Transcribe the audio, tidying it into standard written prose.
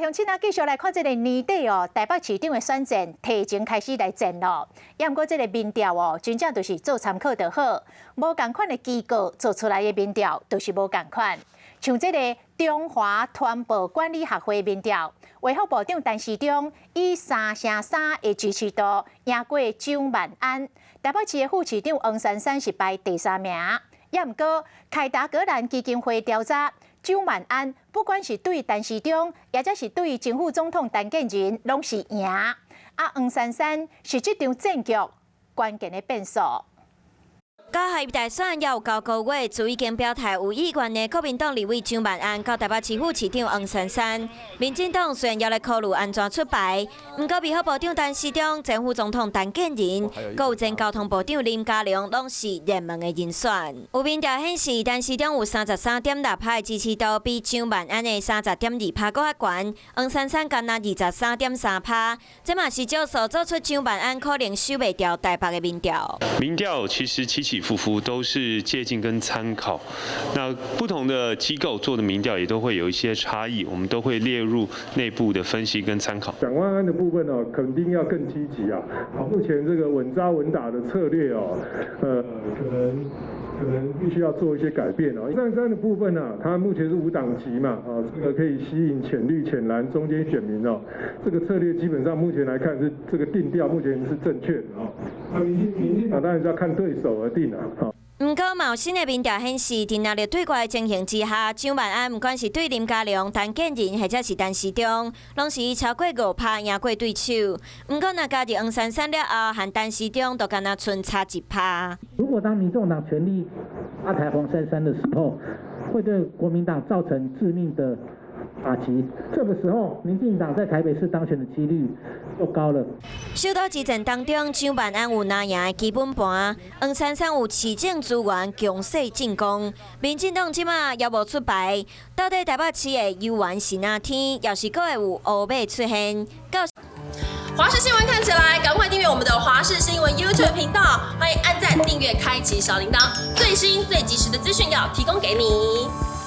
鄉親啊，繼續來看這个年底哦，台北市長的選戰提前開始來戰咯。也毋過這个民調哦，真正就是做參考就好，無仝款的機構做出來的民調，就是無仝款。像這个中華傳播管理學會民調，衛福部長陳時中以3成3的支持度贏過蔣萬安，台北市的副市長黃珊珊是排第三名。也毋過凱達格蘭基金會調查，蔣萬安不管是對陳時中，抑者是對前副總統陳建仁，攏是贏。啊，黃珊珊是這場戰局關鍵的變數。到下大選猶有9個月，就已經表態有意願的國民黨立委蔣萬安，佮台北市副市長黃珊珊，民進黨雖然猶咧考慮按怎出牌，毋過衛福部長陳時中、前副總統陳建仁，閣有前交通部長林佳龍，攏是熱門的人選。有民調顯示，陳時中有33.6%的支持度，比蔣萬安的30.2%閣較懸。黃珊珊干焦23.3%，這嘛是少數做出蔣萬安可能守袂牢台北的民調。民調其實起起伏伏都是借鏡跟參考，那不同的機構做的民調也都會有一些差異，我們都會列入內部的分析跟參考。蔣萬安的部分哦，肯定要更積極啊！目前這個穩紮穩打的策略哦，可能必須要做一些改變哦。珊珊的部分呢，他目前是無黨籍嘛，啊，這個可以吸引淺綠、淺藍中間選民哦。這個策略基本上目前來看是這個定調，目前是正確的哦。那民進黨當然是要看對手而定啦。毋過，嘛有新的民調顯示，佇若綠對決的情形之下，蔣萬安毋管是對林佳龍、陳建仁，或者是陳時中，攏是以超過5%贏過對手。毋過，若加入黃珊珊了後，和陳時中就干焦賰差1%。如果當民眾黨全力拉抬黃珊珊的時候，會對國民黨造成致命的打擊。這個時候，民進黨在台北市當選的幾率又高了。首都之戰當中，蔣萬安有藍營的基本盤，黃珊珊有市政資源強勢進攻。民進黨這馬猶無出牌，到底台北市的猶原是藍天，抑是閣會有烏馬出現？到華視新聞看起來，趕快訂閱我們的華視新聞 YouTube 頻道，歡迎按讚、訂閱、開啟小鈴鐺，最新最及時的資訊要提供給你。